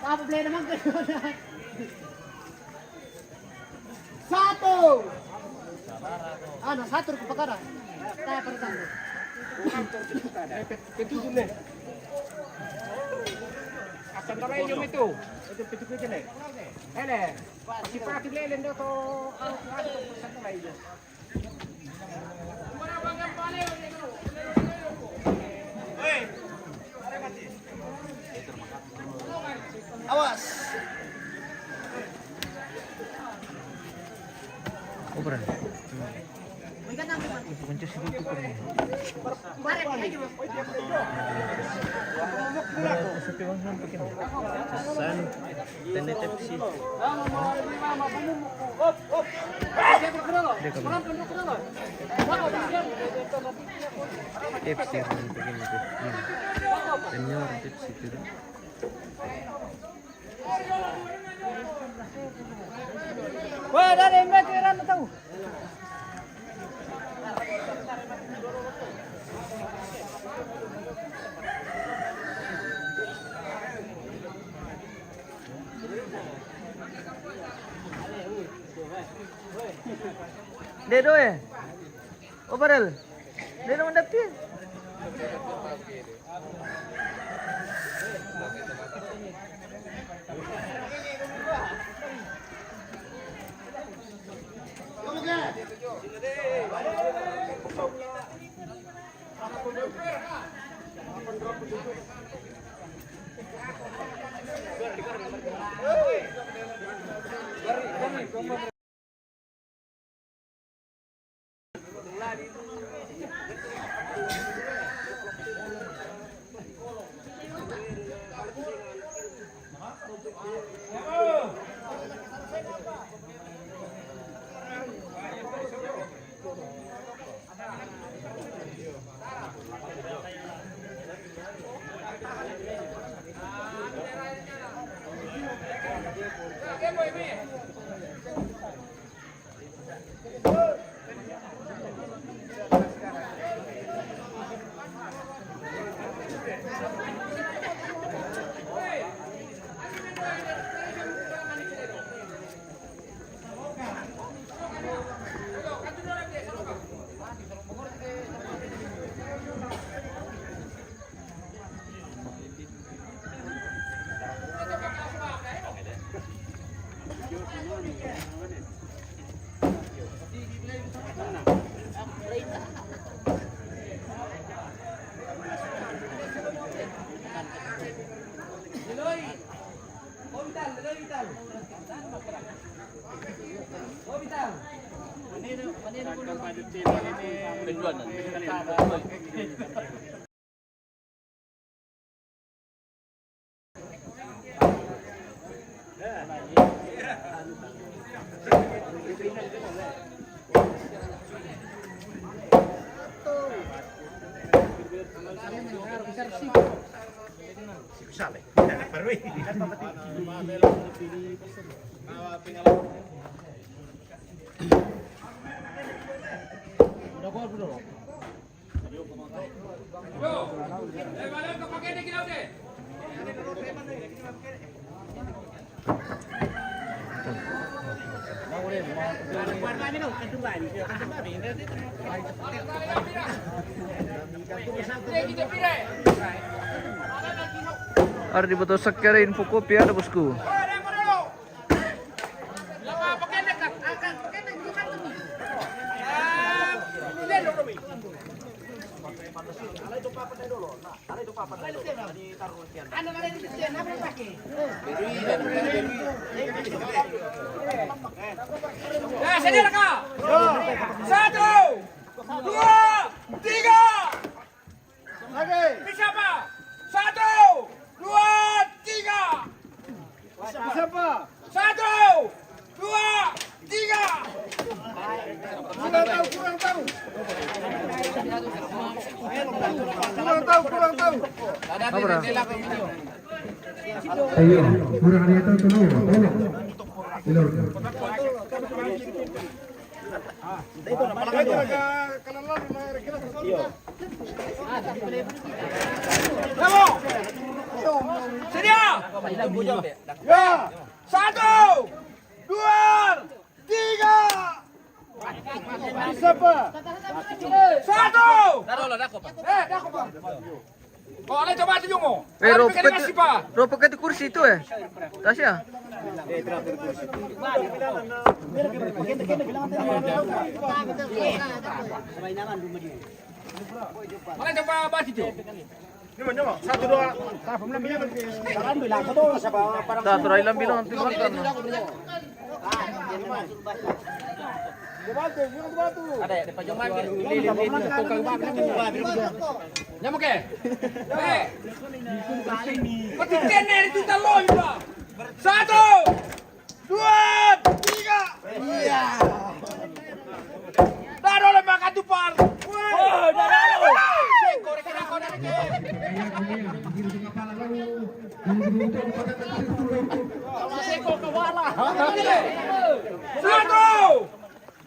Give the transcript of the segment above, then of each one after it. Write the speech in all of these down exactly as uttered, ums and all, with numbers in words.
Apa boleh naman kayo? Satu. Ano, satu ko pakara. Tayo pa rin tayo. Ito dun eh. Asan na kayo yung ito? Ito, ito ko dyan eh. Ele, si Pati Lelen daw to, ang ano, sa kamay dyan. Awas. Obra. Kunci sih tuh. San, tene tepsi. Tepsi, begini tuh. Senior tepsi tuh. Wah, dari yang baca, tahu. Dedo eh. Overall. Dedo mandapin. Ardi boto sakkarin fotokopi ada, bosku. Nah, sini, Raka. Satu, dua, tiga. Lagi. Bisa, Pak? Satu, dua, tiga. Bisa, Pak? Satu, dua, tiga. Kurang tahu, kurang tahu. Kurang tahu, kurang tahu. Apa, Bro? Ayo, kurang ada yang tahu, tolong, tolong. Tolong. Sedia! Ya. Satu, dua, tiga. Siapa? Satu. Eh, dah kok, Pak. Kok ada coba tunjuk mau? Eh, Ada ropo pegang kati, nasi, Pak. Ropo kati kursi itu, eh. Tasya. Mana coba bati tu? Satu, dua. Satu, dua, hilang bilang tu makan. Ada ya, depan jom ambil. Nyamuk ke? Eh. Pati kena itu talon, Pak. Satu. Dua, tiga. Iya. Daro le makan tupar. Woi, daro. Seko, reke, reke, reke. Seko kawala. Satu,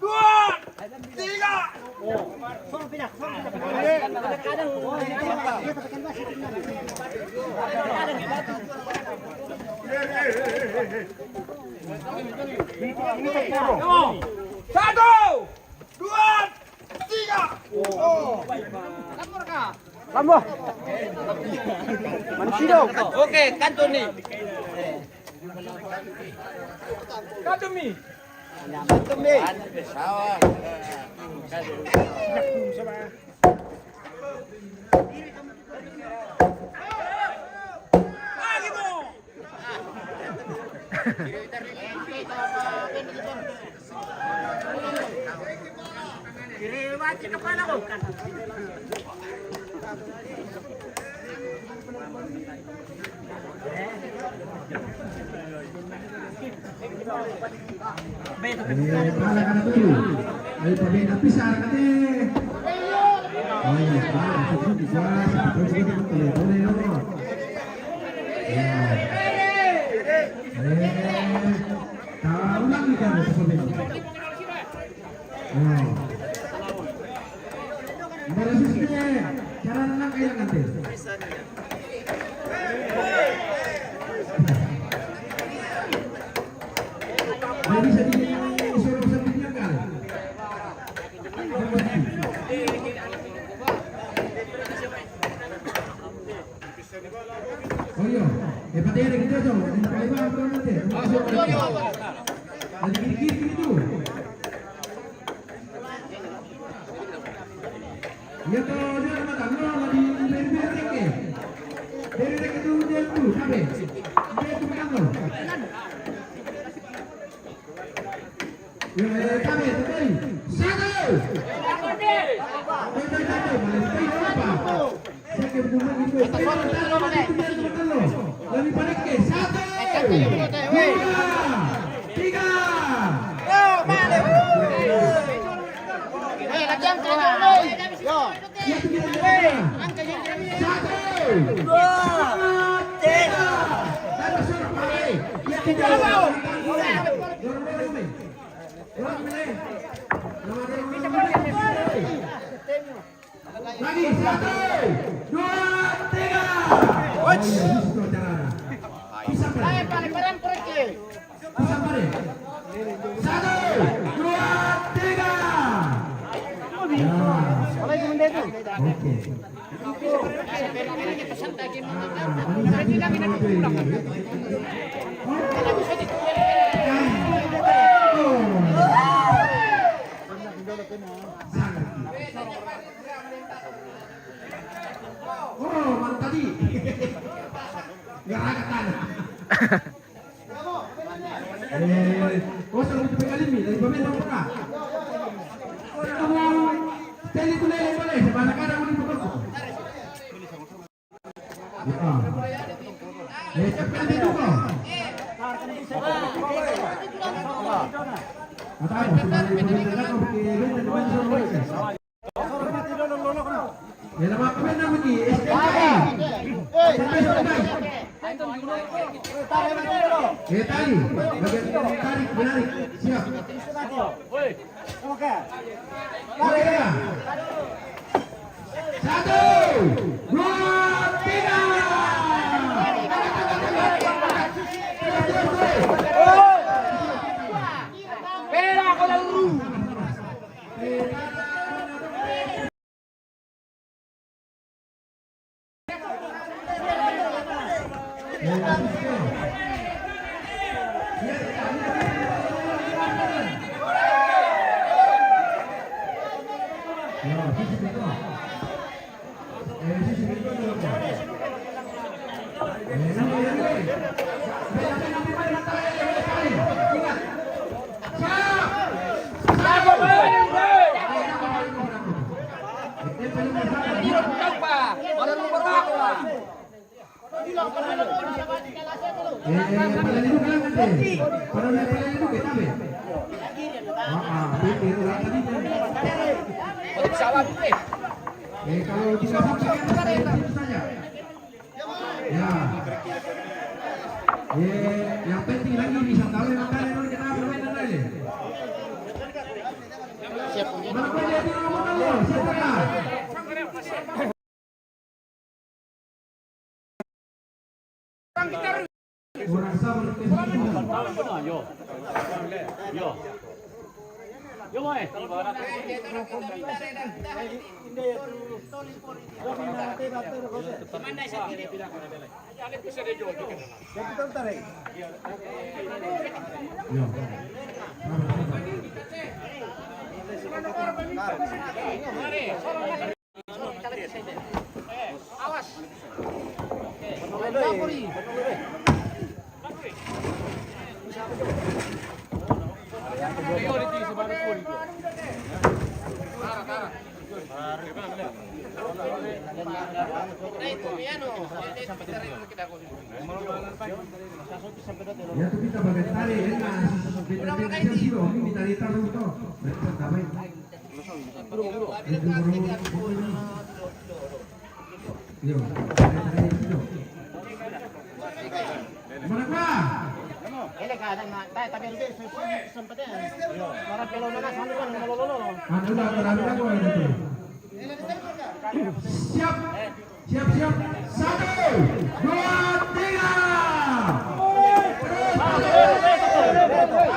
dua, tiga. Satu, dua, tiga. Lambah. Manusia dong. Oke, kantun ni. Kantun ni. Kantun ni. Eh, pala kada tu. Ai pabena pisar kate. Ai pala tu juga, satu juga tu boleh, boleh, no. Ya. Eh, tahu lagi kan pabena. Oh. Bara sisi cara nang kailangan te. Jadi sedikit suruh sedikit kan. Oh iya, eh, pati ada kita tu. Ini paling bawah tu nanti. Masuk lagi. Lagi kiri-kiri tu. Iya tu, dia ada makan. No, lagi beri-beri reke. Beri reke tu dia tu, sampai. Dia tu makan tu. Ya, ya, kami, kembali. Satu. Kembali, kembali, kembali. Kembali, apa? Saya ke rumah itu. Kembali, kembali, kembali. Lebih padat ke? Satu. Dua. Tiga. Yo, mana? Yo. Satu, dua, tiga. Lagi, satu, dua, tiga. Woi, itu caranya. Bisa, Pak. Satu, dua, tiga. Ya. Oke. Oh, mana tadi? Nggak ada tanah. Eh, oh, selalu dipegang ini, dari pemain nomor berapa? Kamu, tadi itu lele boleh, sebanyak ada boleh betul. Ya. Eh, siapa yang itu kau? Kata apa? Sebanyak pemain nomor berapa? Oke, betul, betul, betul. Ya, nama apa nama ni? S K K. S K K. Eh, tali. Bagian tarik, menarik. Siap. Oke. Oke, ya. Satu, dua, tiga. Eh, kalau tidak sampai ke atas, saya itu saja. Ya. Eh, yang penting lagi bisa tahu yang ada yang kita bermain dan lain. Mana pun dia di rumah dulu, siapa? Kurang sabar. Yo. Yo. Yo, boy. Yo. Awas. Ya, tu kita bagai tare, enak, kita kita siro, kita kita ruto. Mereka tak baik. Yo, tare, tare, yo. Mana gua? Ele ka ada na, ta, tapi ele su, su, sempat ya. Para pelo mana sama kan, lo, lo, lo, lo. Mana udah, udah, udah, udah, udah. Siap. Siap, siap. Satu, dua, tiga. Terus, terus, terus.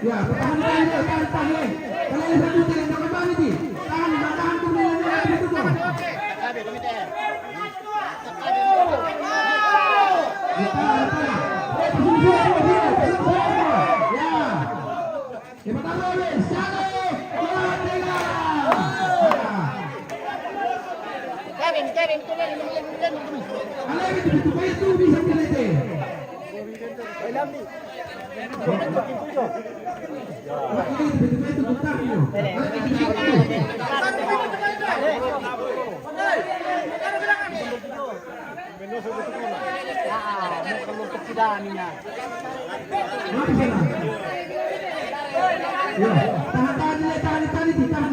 Ya, pertahankan dia, tahan, tahan, eh. Kalau ada satu dia, jangan balik, Ji. Tahan, tahan, tahan, tahan, tahan, tahan, tahan, tahan. Ya, tahan, tahan. Eh, pusing, pusing, pusing, pusing, pusing. Ya. Ya, pertama, weh. Satu, dua, tiga. Ya. Kevin, Kevin, turun, turun, turun, turun. Kalau itu, itu, itu bisa kita, eh. Tahan, tahan, tahan, tahan, tahan.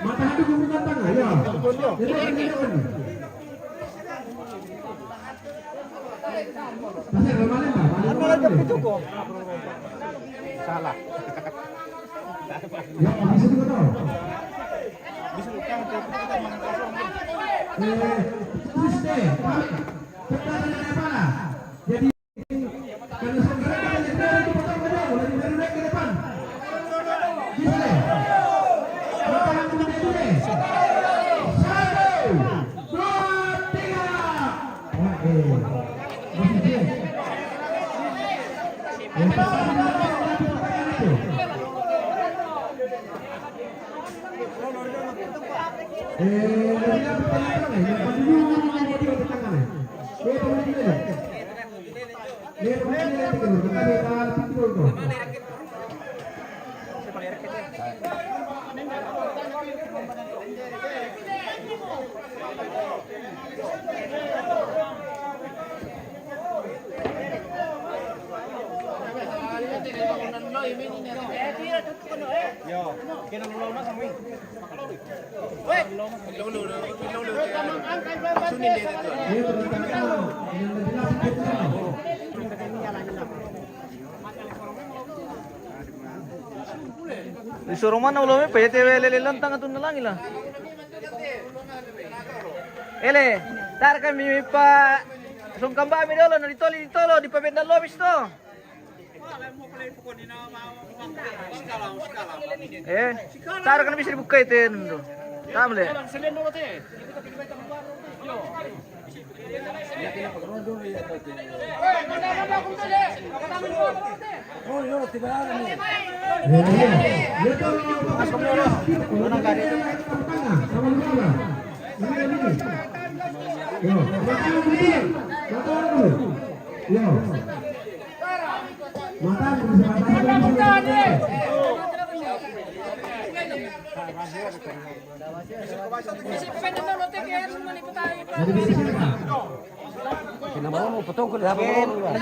Mata hati guguran tangan, ya. Jadi, ini kan. Salah. Ya, bisa juga tahu. Eh, terus deh, balik. Kita ada apa lah? Jadi, kalau saudara kita lihat itu potong aja, mulai dari naik ke depan. Bisa deh. Kita yang punya dulu deh. Satu. Dua, tiga. Oke. Disuruh mana ulo me pa yete we lele lontang atun nalangi la. Ele, tar kami pa sungkamba mi dolo, na ditoli ditolo, di pabenda lobis to. Eh, tar kan bisa dibuka itu, itu. Tamle.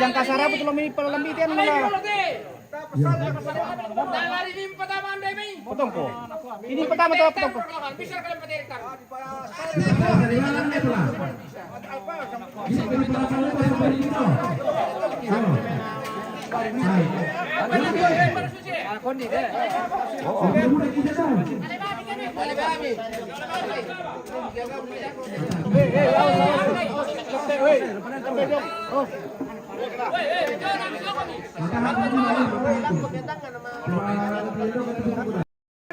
Yang kasar apa tuh, lo mi pala lambi tian mula. Potong ko. Ini pertama tuh potong ko.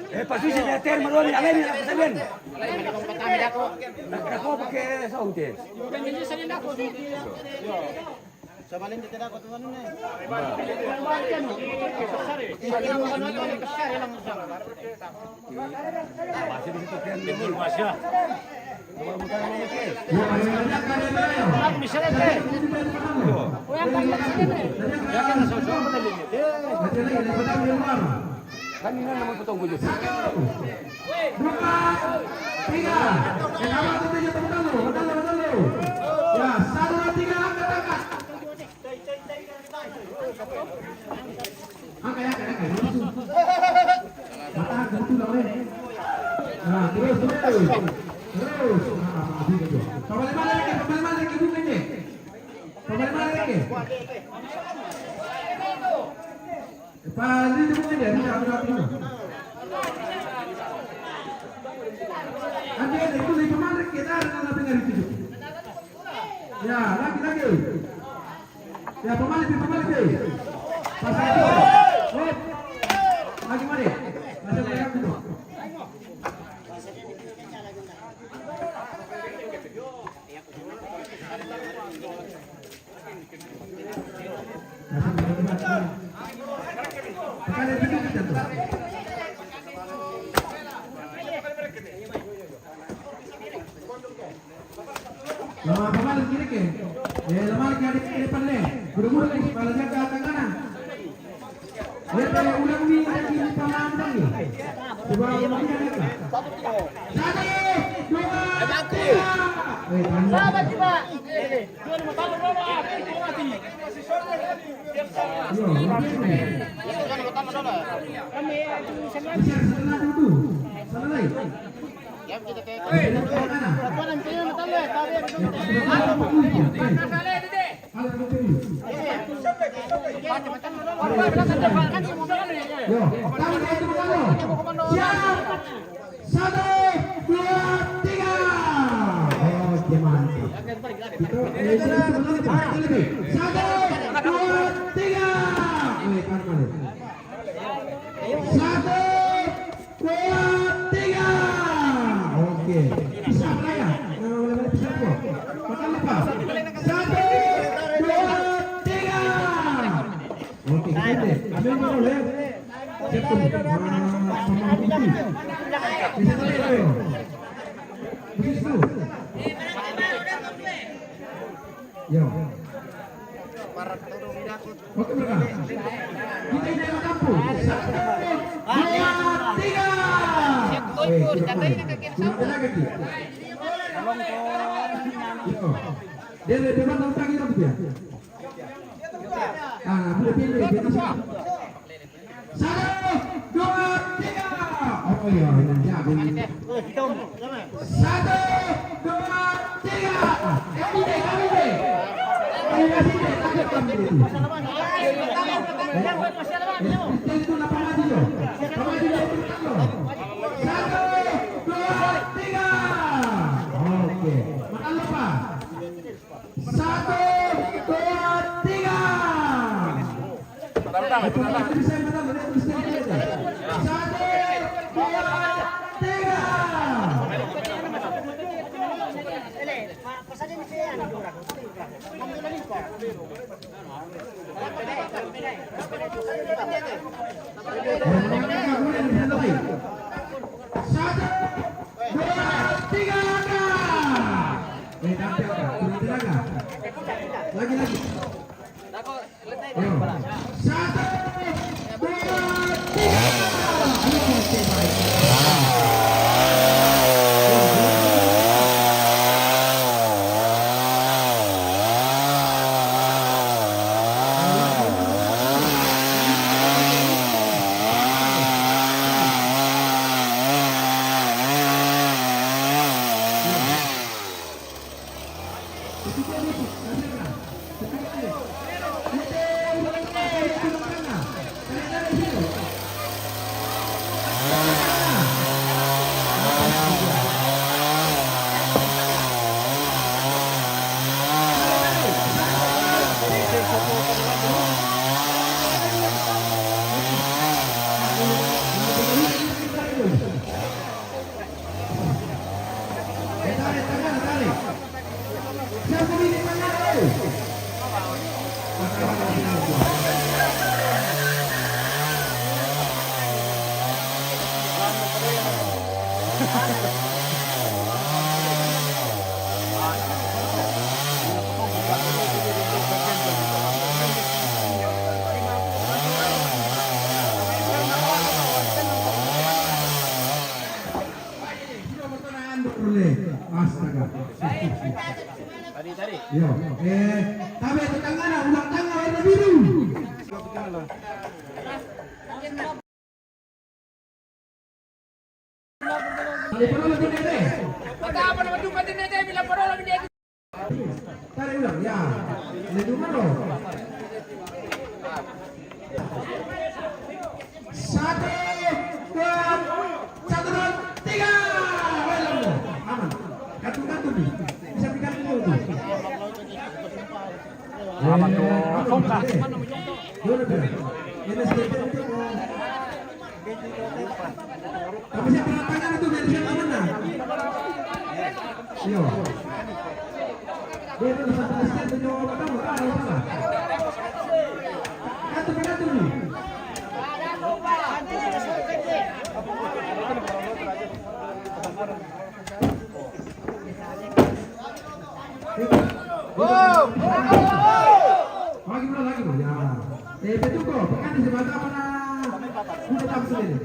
Eh, pasusi de ter maroni, alai ni aku salen. Nak kau pakai saung te. Kan ini nama potong bujur. Dua, tiga. Eh, kawan, betul, betul, betul, betul, betul. Ya, satu, dua, tiga, angkat, angkat. Angkat, angkat, angkat. Matahan, betul, lawan. Nah, terus, terus. Terus. Nah, begitu. Pabalik balik, pabalik balik, bukan, eh. Pabalik balik, eh. Pali di mana dia? Dia, dia, dia. Ada, ada, itu lagi kemana? Kita ada, ada, ada, ada. Ya, lagi, lagi. Ya, pemali, pemali. Pas lagi. Oh. Lagi mana? Masih banyak itu. Lama pamalis kiri ke. Eh, lama lagi ada ke depan le. Buru-buru lagi, pala jaga tangana. Lihat dari ulang ni, ada di depan lagi. Coba ulang ni, ada. Satu, dua, tiga. Eh, tangga. Sabar, Pak. Siap. Satu, dua, tiga. Oke, mantap. Itu, eh, itu, itu, itu, itu, itu. Satu, dua, tiga. Eh, tahan, tahan. Satu, dua, tiga. Oke. Bisa apa ya? Nah, boleh, boleh, bisa apa? Makan lupa. Satu, dua, tiga. Oke, kita deh. Ambil dulu ya. Siap tuh. Nah, sama itu. Bisa tuh, ayo. Begitu. Ya. Oke, mereka. Kita ini anak kampung. Satu, dua, tiga. Eh, kita tarik. Sudah ada lagi, Ki? Iya. Dia lebih mana utang kita, Ki, ya? Ah, boleh pilih, pilih siapa? Satu, dua, tiga. Oh iya, ini jago ini. Satu, dua, tiga. Eh, ini, ini. Ini kasih dia, takut kami itu. Eh, itu kenapa mati, yo? Kenapa mati, yo? Satu, dua, tiga, angkat. Eh, tapi apa? Kurang tenaga. Lagi, lagi. Satu, dua, tiga. Astaga. Tarik, tarik. Yo, eh, tabe tetangga na, ulang tangga warna biru. Tarik, tarik, tarik, tarik. Tarik ulang, ya. Ini dulu, bro. Satu, dua, satu, dua, tiga. Aman. Kantung-kantung nih. Bisa dikantung tuh. Aman tuh. Aman, oke. Ya udah, biar. Ini sedikit untuk, eh, Tapi siapa lapangan itu dari siapa mana? Iya. Dia itu satu S D itu jawab apa? Apa, apa? Satu, satu nih. Lagi, bro, lagi, bro. Ya. Eh, betul kok. Bukan di sebelah mana? Udah tahu sendiri.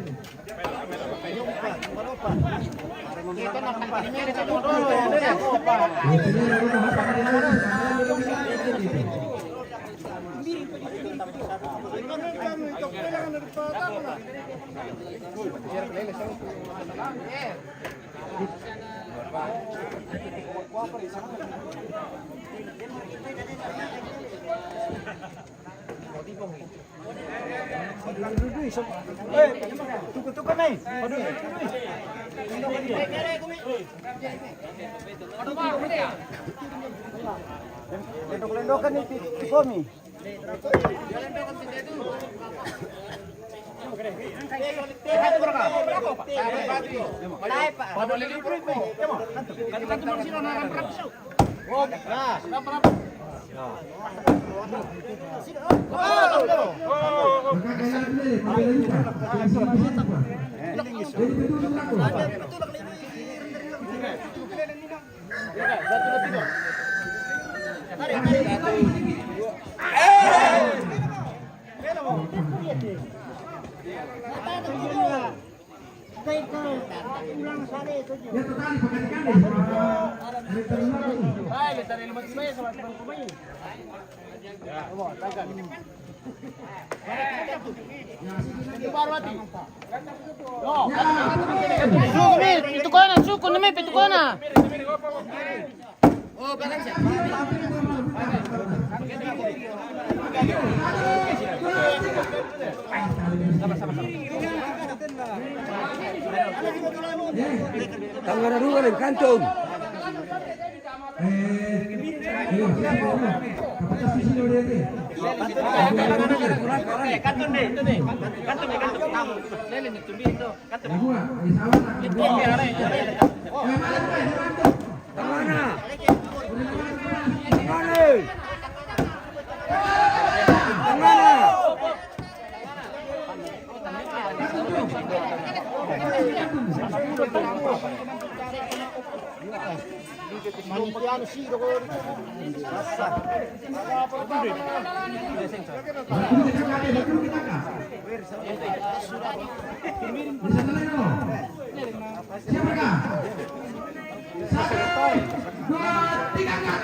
Lendokan ni ti, ti komi. Suku mi, pitu kona, suku na mi, pitu kona. Tangga na dua nih, kantong. Kantong deh, itu deh. Kantong deh, kantong. Lele nih, tumbi itu. Kantong. Tangga na. Siapa kah? Satu, dua, tiga, angkat.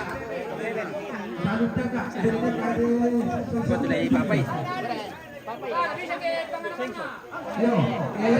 Satu, tiga. Buat lagi, Bapak. Yo, eh,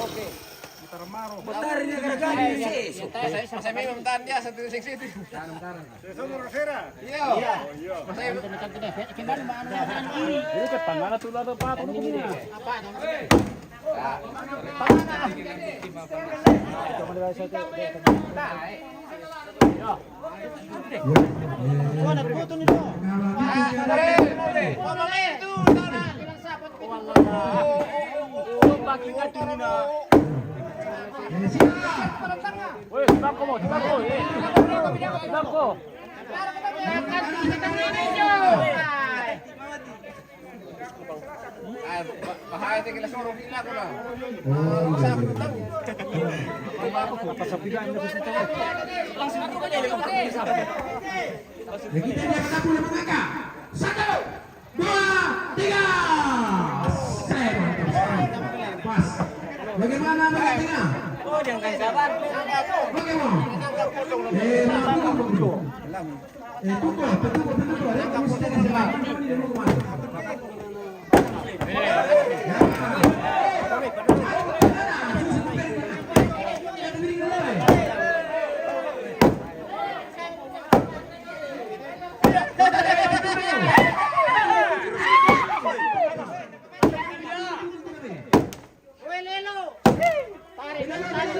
Oke. Putar ini gara-gara ini, sih. Saya, saya memang tahan dia satu six itu. Iya. Ini cepat mana tuh, lado, Pak? Apa namanya? Woi, tangkap, tangkap, eh. Tangkap. Bahaya, kita suruh pindah, Bang. Langsung. Ya, kita lihat satu, lima mereka. Satu, dua, tiga. Set, mantap sekali. Pas. Bagaimana, Bang Tina? Oh, jangan sabar. Bagaimana? Eh, Bang Tina, Bang Tina. Eh, tuko, tuko, tuko, tuko. Ada kamu sudah di sana. Ini mau kemana? Tarik, tarik, tarik.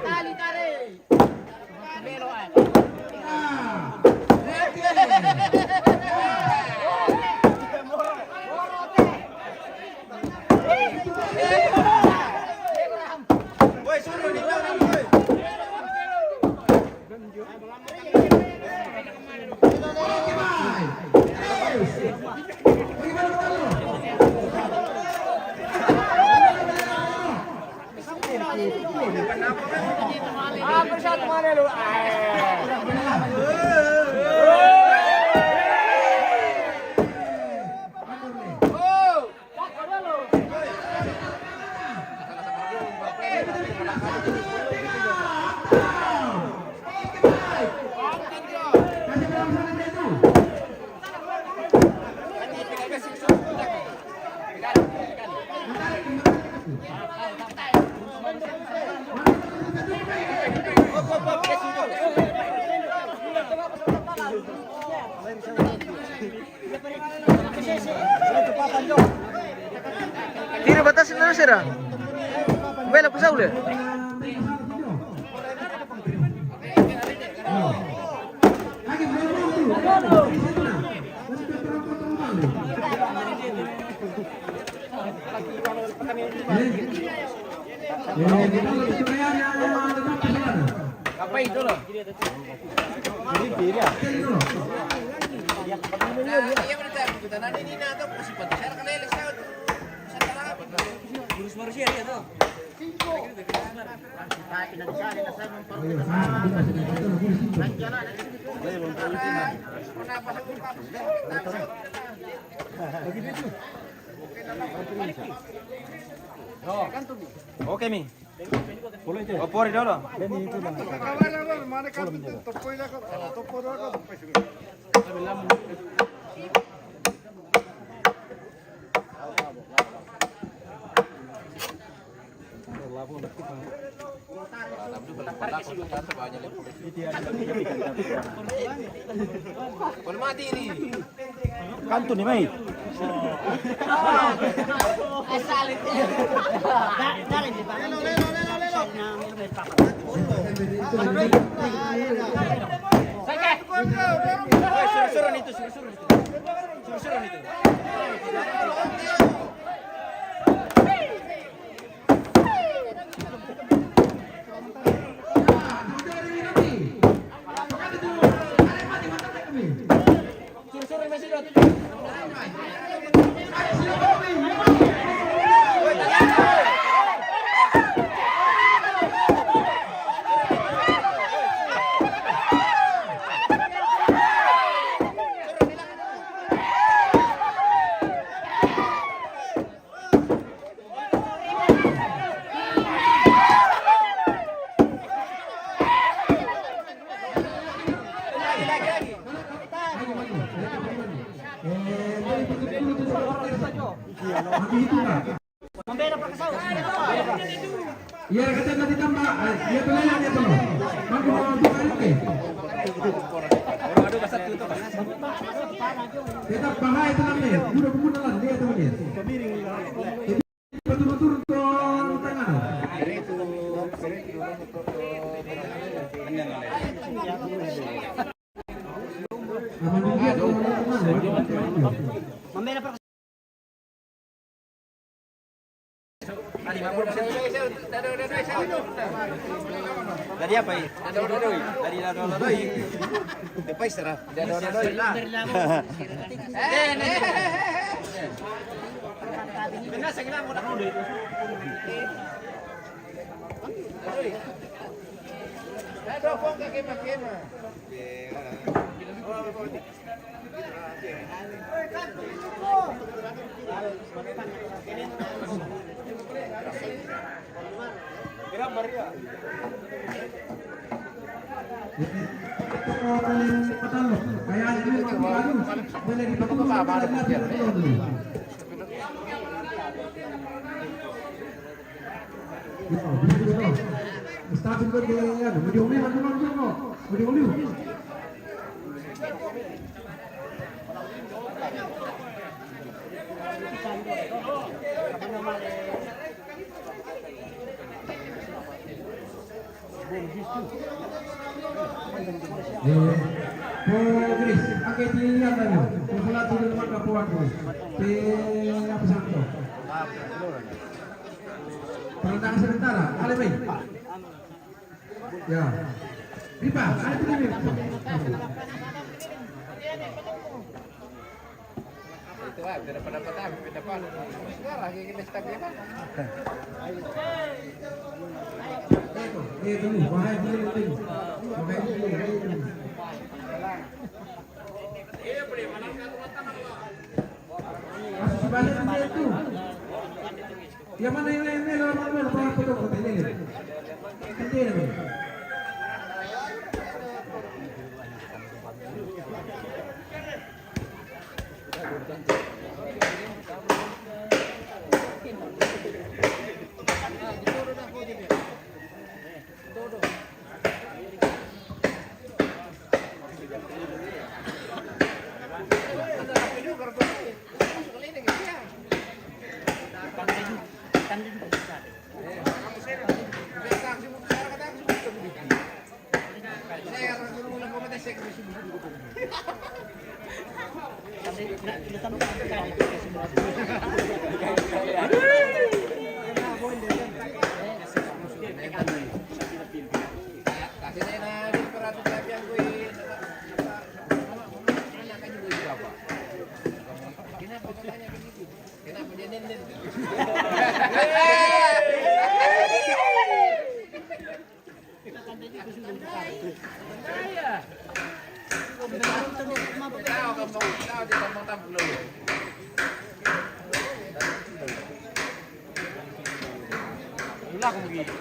Tarik, tarik. Tiro batas na sira. Bela ku saule. Apa itu loh? Oke mi. O pori dolo. Kantu ni mai. Suruh-suruh itu, suruh-suruh itu. Suruh-suruh itu. Iya, kata tadi tambah. Iya, tuh, iya, iya, tuh. Mangkuk mau buka ini. Tetap bahaya itu namanya. Udah buku dalam dia tuh dia. Betul-betul tuh tangan. Aman juga tuh. Dari apa ini? Dari dado-dado ini. Depois será. Dado-dado ini. Eh, nih. Benar, saya kira mau dah. Mustafi, Pogris, ake tilian tayo. Pagkala tuloy naman kapuan ko. Te, apa sa ito? Perlindungan sementara, ale bay. Ya. Riba, ale bay. Ito ba, pinapanapatan, pinapan. Sekarang, yung kinistab niya ba? Ito, ito, bahay ko yung ito. Bahay ko yung ito. Kasi si Bala yung ito. Yang mana yang lain, lain, lain, lain, lain, lain, lain, lain, lain. Aku begitu.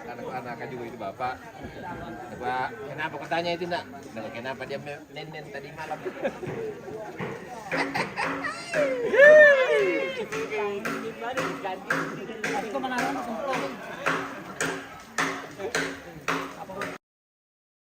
Anak-anak juga itu bapak. Coba, kenapa kau tanya itu, nak? Kenapa, kenapa dia me- nenen tadi malam? Tapi kau menang semua.